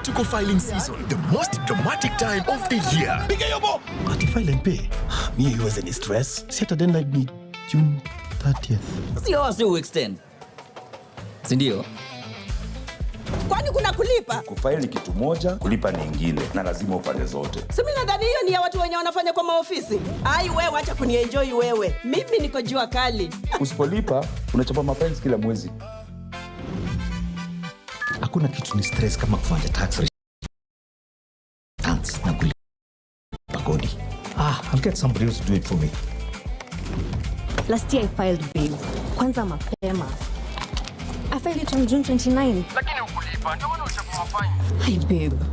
Tuko filing season, the most dramatic time of the year. Ati file and pay. Mi haiwezi ni stress. Si hata deadline ni June 30th. Sio wasi uextend, sindio? Kwani kuna kulipa? Kufaili ni kitu moja, kulipa ni ingine, na lazima ufanye zote. Si mimi nadhani hiyo ni ya watu wenye wanafanya kwa maofisi. Ai wewe, acha kunienjoy wewe. Mimi niko jua kali. Usipolipa unachapa mafines kila mwezi. Hakuna kitu ni stress kama kufanya tax returns na kulipa kodi. Ah, I'll get somebody else to do it for me. Last year I filed babe. Kwanza mapema. I filed it on June 29. Lakini ukulipa ndio maana uchapa mafaini. Hi babe.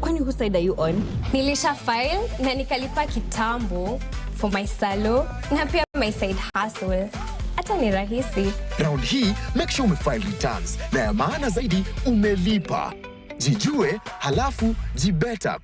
Kwani whose side are you on? Nilisha file na nikalipa kitambo for my salo na pia my side hustle. Hata ni rahisi. Round hii make sure umefile returns na ya maana zaidi umelipa. Jijue halafu jibeta.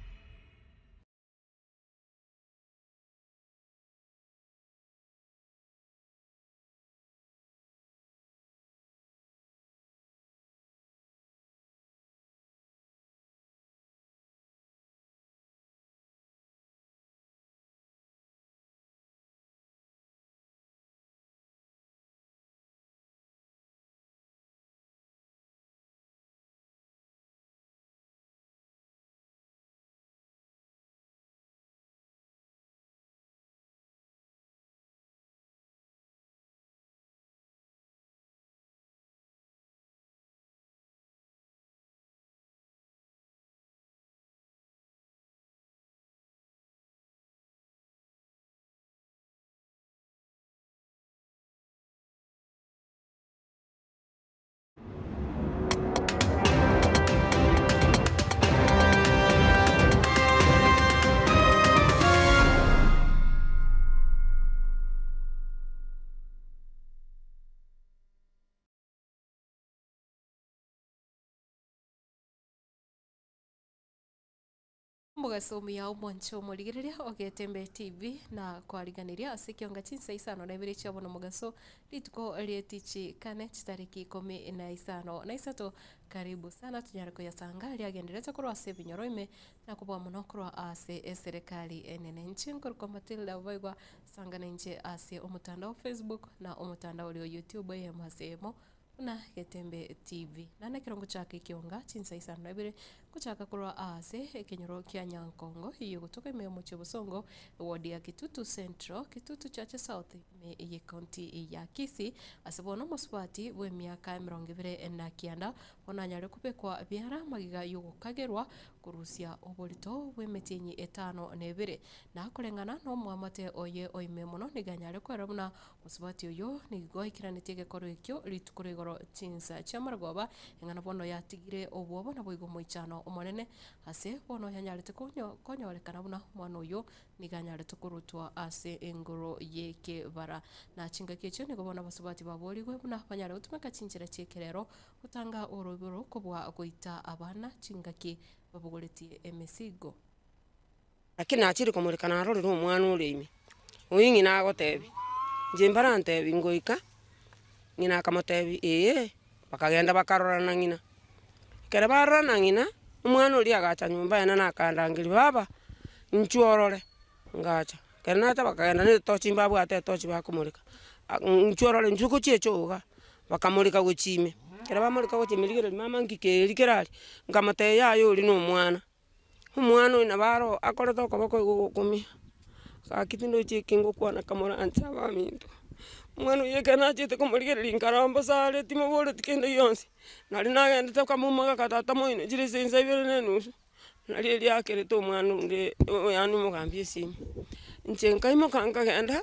Omogaso omuya omwanche omorigereria ogetembe TV na kwariganiria ase ekionga chinsa isano na ibere chia bono omogaso rituko rietichi kane chitariki ikomi na isano na isato karibu sana tonyare koyasanga riagenderete korwa ase ebinyoro ime na kobua mono korwa ase eserekari enene. Inche nkorokwa Matilda boigwa sangana inche ase omotandao Facebook na omotandao oria o YouTube eyemo ase eyemo. Buna Getembe TV. Naende ekero ngochaka ekionga chinsa isano na ibere, ngochaka korwa aase ekenyoro kia Nyankongo eyio egotoka ime y'omochie o Bosongo, eward ya Kitutu Central, Kitutu Chache South ime y'ecounty ya Kisii, ase bono omosubati bw'emiaka emerongo ebere na kianda bono anyare kobekwa biara magega y'ogokagerwa korusia oborito bw'emetienyi etano na ebere. Na koreng'ana nomoamate oye oime mono nigo anyare kwerora buna Mosubati oyio nigo aikeranetie egekorwa ekio rituko ria igoro chinsa chi'amarogoba, eng'ana bono yatigire obwoba naboigo omoichano omonene, ase bono yanyarete konyorekana buna omwana oyio nigo anyarete korutwa ase engoro y'ekebara. Na chingaki echio nigo bono abasubati baborigwe buna banyare gotumeka chinchera chi'ekerero gotanga oroiboro kobua goita abana chingaki babogoretie emesigo. Lakini nachire komoreka narorire omwana ore ime, oyio ng'ina agotebia, inche mbarantebi ngoika, ng'ina akamotebia ee, bakagenda bakarorana ng'ina. Ekero barorana ng'ina, omwana oria agacha nyomba aye naende akandangeria baba, inchuo orore, ngacha. Ekero nacha bakagenda na etochi mbabwate etochi bakomoreka, inchuo orore inchuo gochia echoo igaa, bakamoreka gochia ime. Ekero bamoreka gochia ime rigereria mama nki keri kere aria, nkamotebia yaya oria na omwana. Omwana oyo nabo aro akorete okoboko igo gokumia, gaki tindochi eki ngokwana kamoranche abaminto. Omwana oyio ekero nachete komorigereria nkarora mbosa are timoboreti kende gionsi, nari nagendete nkamoumaka tata moino chire chinsa ibere na enusu, nari erio akerete omwana onde yaani omogambi esimi. Inche nkaimoka nkagenda.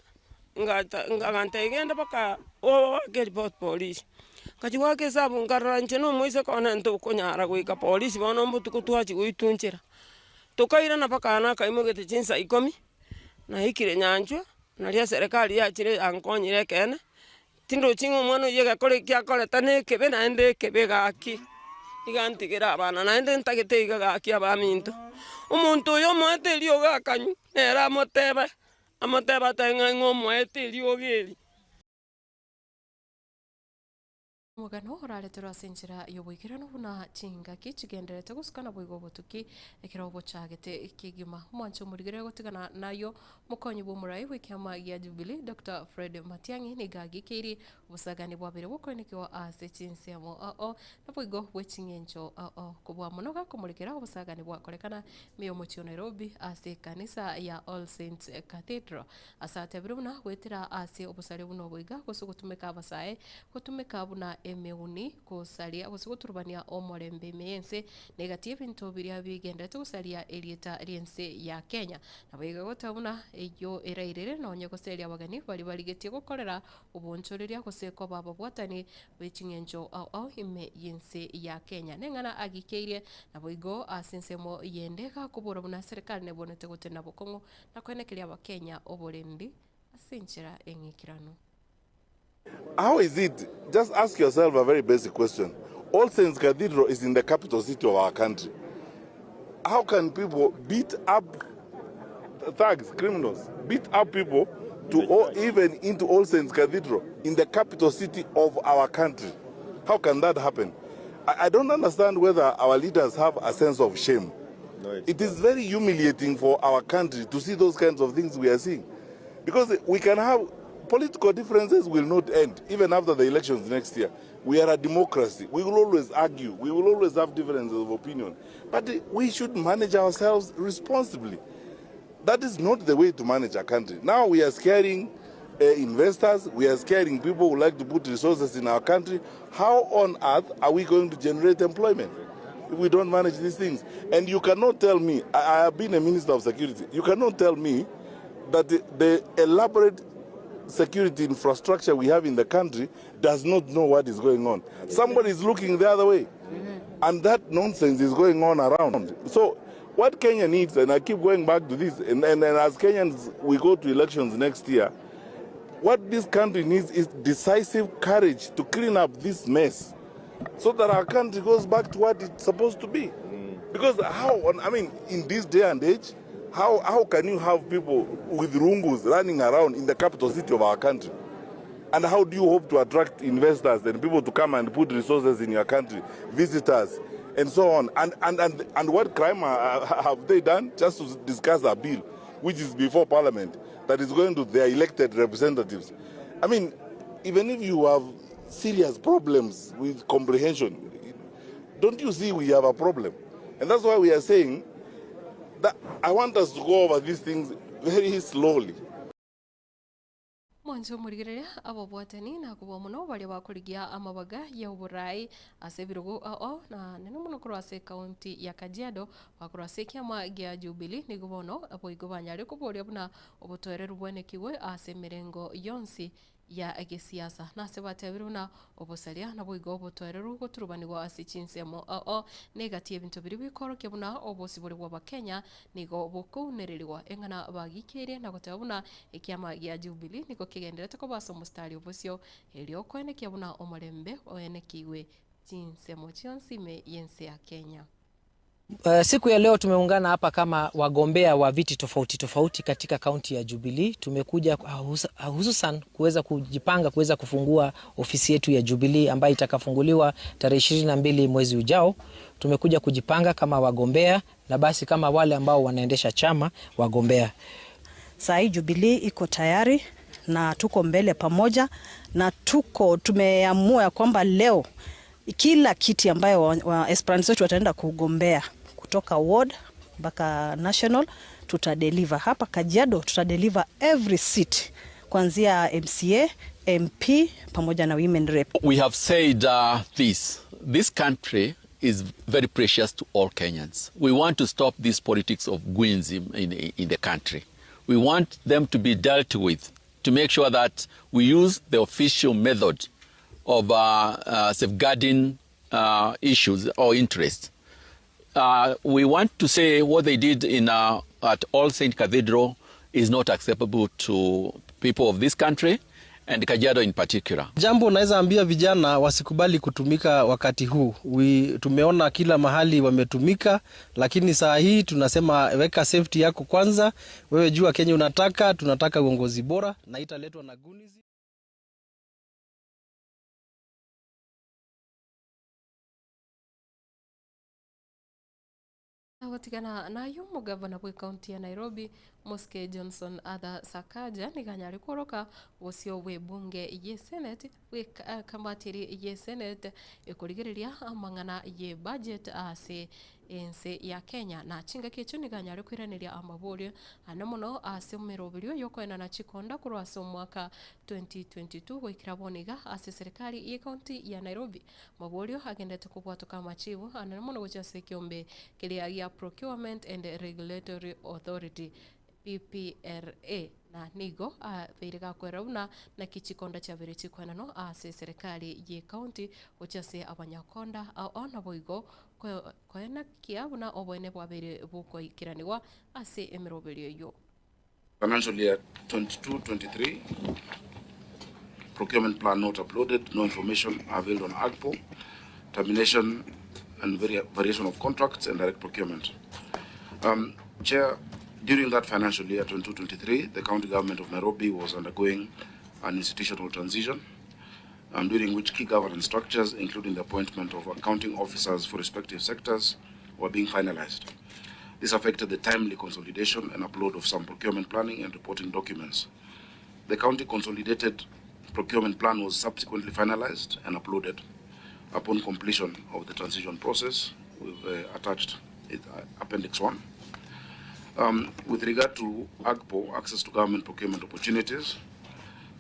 Ngata agantebia genda mpaka oake ripoti polisi. Ngachia goaka esabu nkarora inche na omoiseke one ntokonyara goika polisi bono mbotuko twachia goitwa nchera. Tokairana mpaka aye nakaimogete chinsa ikomi, naikire nyanchwa, naria eserekari yachire yankonyire ekeene, tindochi ng'a omwana oyio egekora eki akorete na ekebe naende ekebe gaki, iga ntigere abana naende ntagete iga gaki abaminto. Omonto oyo omoete eriogo akanywa, nere amotebe. Amotebe atebe ng'a ing'o omoete eriogi eri. Omogano orareterwe ase enchera y'oboikeranu buna chingaki chigendererete gosuka naboigo obotuki ekero bochagete kegima. Omwanche omorigereria gotigana nayio mokonyi bw'omorai bw'ekiama gia Jubilee Doctor Fred Matiang'i nigo agikeirie obosagani bwabeire bokoenekiwa ase chinsemo ao naboigo bwe ching'encho ao kobua mono gakomorekera obosagani bwakorekana ime y'omochie o Nairobi ase ekanisa ya All Saints Cathedral. Ase atebire buna goetera ase obosaria buna obo iga, gose gotumeka abasae, gotumeka buna emeuni, gosaria gose goturubania omorembe ime y'ense, na egati y'ebinto biria bigenderete gosaria erieta ri'ense ya Kenya. Nabo iga goteba buna eyio erairere nonye goseria abageni baria barigetie gokorera obonchoreria gose koba ababwatani be ching'encho ao ao ime y'ense ya Kenya. Neng'ana agikeirie naboigo ase ensemo yende gakobora buna serikali nebwenerete gotenena bokong'u na koenekeria Abakenya oborendi ase enchera eng'ikeranu. How is it, just ask yourself a very basic question, All Saints Cathedral is in the capital city of our country, how can people beat up thugs, criminals, beat up people to all, even into All Saints Cathedral in the capital city of our country? How can that happen? I, I don't understand whether our leaders have a sense of shame. It is very humiliating for our country to see those kinds of things we are seeing. Because we can have political differences will not end even after the elections next year. We are a democracy. We will always argue. We will always have differences of opinion. But we should manage ourselves responsibly. That is not the way to manage a country. Now we are scaring uh, investors, we are scaring people who like to put resources in our country. How on earth are we going to generate employment if we don't manage these things? And you cannot tell me, I, I have been a minister of security, you cannot tell me that the, the elaborate security infrastructure we have in the country does not know what is going on. Somebody is looking the other way. And that nonsense is going on around. So what Kenya needs, and I keep going back to this, and, and, and as Kenyans, we go to elections next year, what this country needs is decisive courage to clean up this mess so that our country goes back to what it's supposed to be. Because how, on, I mean, in this day and age, how, how can you have people with rungus running around in the capital city of our country? And how do you hope to attract investors and people to come and put resources in your country, visitors, and so on? And, and, and, and what crime have they done? Just to discuss a bill, which is before parliament, that is going to their elected representatives. I mean, even if you have serious problems with comprehension, don't you see we have a problem? And that's why we are saying that I want us to go over these things very slowly. Mwanche omorigereria ababwatani na kobua mono baria bakorigia amabaga ya oborai ase ebirogo ao na nene mono korwa ase ekaunti ya Kajiado bakorwa ase ekiama gia Jubilee nigo bono boigo banyare koboria buna obotoereru bwenekigwe ase emerengo yonsi ya gesiasa. Nase batebire buna obosaria naboigo obotoereru goturubanigwa ase chinsemo ao na egati y'ebinto biria bikorokia buna obosibore bw'Abakenya nigo bokounererigwa eng'ana bagikeirie na goteba buna ekiama gia Jubilee nigo kegendererete koba ase omostari obosio erio koenekia buna omorembe oenekigwe chinsemo chionsi ime y'ense ya Kenya. Siku ya leo tumeungana hapa kama wagombea wa viti tofauti tofauti katika kaunti ya Jubilee. Tumekuja hususan kuweza kujipanga kuweza kufungua ofisi yetu ya Jubilee ambayo itakafunguliwa tarehe 22 mwezi ujao. Tumekuja kujipanga kama wagombea na basi kama wale ambao wanaendesha chama wagombea. Saa hii Jubilee iko tayari na tuko mbele pamoja na tuko tumeamua ya kwamba leo kila kiti ambayo wa, wa aspirants wetu wataenda kugombea kutoka ward mpaka national tutadeliver. Hapa Kajiado tutadeliver every seat kuanzia MCA, MP pamoja na women rep. We have said this. This country is very precious to all Kenyans. We want to stop this politics of goons in the country. We want them to be dealt with to make sure that we use the official method of safeguarding issues or interests. We want to say what they did in, at All Saint Cathedral is not acceptable to people of this country and Kajiado in particular. Jambo naweza ambia vijana wasikubali kutumika wakati huu. We, tumeona kila mahali wametumika, lakini saa hii tunasema weka safety yako kwanza. Wewe jua Kenya unataka, tunataka uongozi bora na italetwa na Gunizi. Gotigana naye omogavana bw'ekaunti ya Nairobi, Mosike Johnson Arthur Sakaja nigo anyare kworoka bosio bw'ebunge y'esenate bw'ekamati eria y'esenate ekorigereria amang'ana y'ebudget ase ense ya Kenya. Na chingaki echio nigo anyare koiraneria amaborio ane mono ase emeroberio y'okoenana chikonda korwa ase omwaka 2022 goikera bono iga ase eserekari y'ekaunti ya Nairobi. Maborio agenderete kobwatoka amachibu anene mono gochia ase ekeombe keria gia Procurement and Regulatory Authority, PPRA, na nigo abeire gakoerera buna naki chikonda chiabeire chikoenanwa ase eserekari ye county gochia ase abanyakonda ao naboigo koenakia buna oboene bwabeire bokoikeranigwa ase emeroberio eyio. Financial year 22-23 procurement plan not uploaded, no information availed on AGPO, termination and variation of contracts and direct procurement. Um, Chair, during that financial year 22-23, the county government of Nairobi was undergoing an institutional transition, um, during which key governance structures, including the appointment of accounting officers for respective sectors, were being finalized. This affected the timely consolidation and upload of some procurement planning and reporting documents. The county consolidated procurement plan was subsequently finalized and uploaded upon completion of the transition process. We've uh, attached it, uh, Appendix 1. Um, with regard to AGPO, access to government procurement opportunities,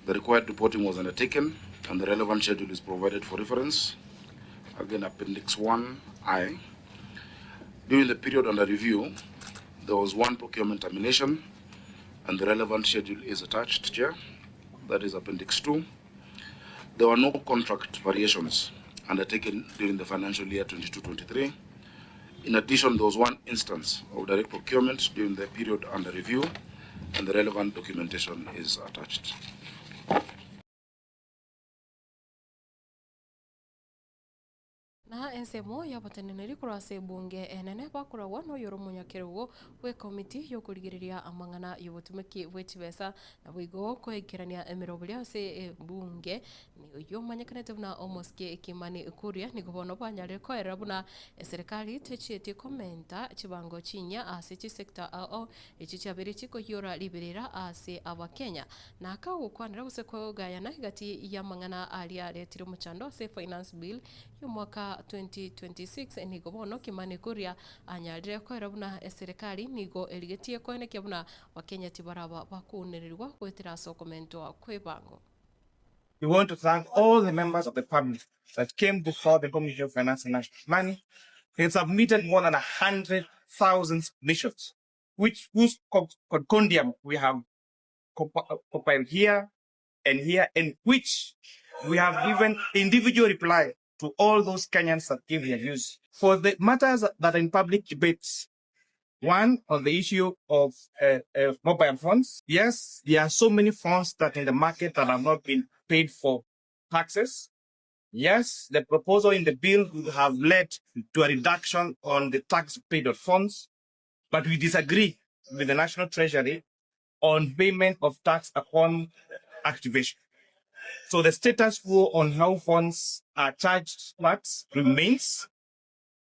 the required reporting was undertaken and the relevant schedule is provided for reference. Again, Appendix 1I. During the period under review, there was one procurement termination and the relevant schedule is attached, Chair. That is Appendix 2. There were no contract variations undertaken during the financial year 22-23. In addition, there was one instance of direct procurement during the period under review, and the relevant documentation is attached. Na ensemo y'abateneneri korwa ase ebunge enene bakoragwa noyore omonyakerogo bw'ekomiti y'okorigereria amang'ana y'obotumeki bwe chibesa, naboigo koikerania emeroberio ase ebunge, oyio omanyekanete buna omosike Kimani Kuria, nigo bono banyarire koerera buna eserekari techieti komenta chibango chinyia ase chisector ao ao echio chiabeire chikoiyora riberera ase abakenya. Na akagokwanera gose kogayana egati y'amang'ana aria aretire omochando ase Finance Bill y'omwaka 2026 nigo bono Kimani Kuria anyarire koera buna eserekari nigo erigetie koenekia buna Abakenya tibaraba bakounererigwa goetera ase okomentwa kw'ebango. We want to thank all the members of the public that came before the Committee of Finance and National Planning and submitted more than 100,000 submissions, which whose concordium we have compiled here and here, and which we have given individual reply to all those Kenyans that gave their views. For the matters that are in public debates, one, on the issue of uh, uh, mobile phones. Yes, there are so many phones that in the market that have not been paid for taxes. Yes, the proposal in the bill would have led to a reduction on the tax paid on phones, but we disagree with the National Treasury on payment of tax upon activation. So the status quo on how funds are charged tax remains.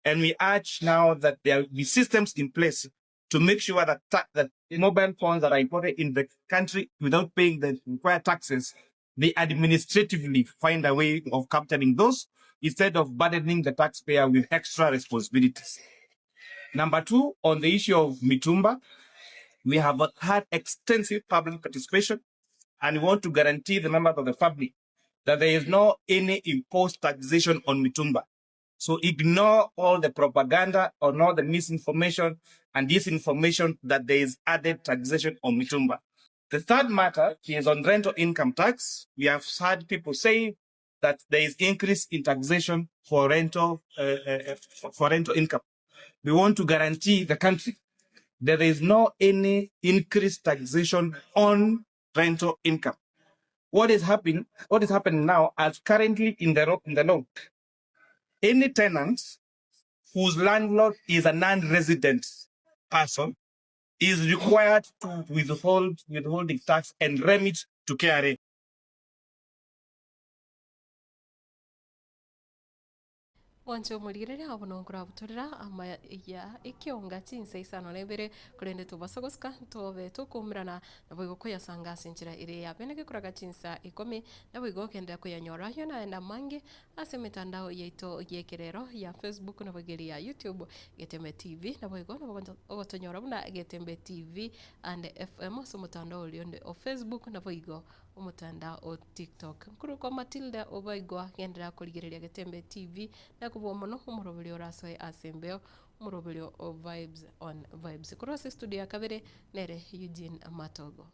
And we urge now that there will be systems in place to make sure that, ta- that mobile phones that are imported in the country without paying the required taxes, they administratively find a way of capturing those instead of burdening the taxpayer with extra responsibilities. Number two, on the issue of Mitumba, we have had extensive public participation and we want to guarantee the members of the public that there is no any imposed taxation on Mitumba. So ignore all the propaganda or all the misinformation and disinformation that there is added taxation on Mitumba. The third matter is on rental income tax. We have heard people say that there is increase in taxation for rental uh, for rental income. We want to guarantee the country there is no any increased taxation on rental income. What is happening? What is happening now? As currently in the in the law, any tenant whose landlord is a non-resident person is required to withhold withholding tax and remit to KRA. Mwanche omorigereria abwo nonkorabutorera amaya ekionga chinsa isano na ibere, korende tobasa gosika tobe tokoumerana Naboigo koyasanga ase enchera ere ya bene gekoraga chinsa ikomi, naboigo ogenderera koyanyora ayio naende amange ase emetandao yaito y'ekerero ya Facebook naboigo ere ya YouTube Getembe TV, naboigo nabo ogotonyora buna Getembe TV and FM ase omotandao oria onde o Facebook naboigo omotandao o TikTok. Nkorokwa Matilda Obaigwa genderera korigereria Getembe TV nakobua mono omoroberi orasoe ase embeo. Omoroberio o Vibes on Vibes. Korwa ase estudio ya kabere nere Eugene Matogo.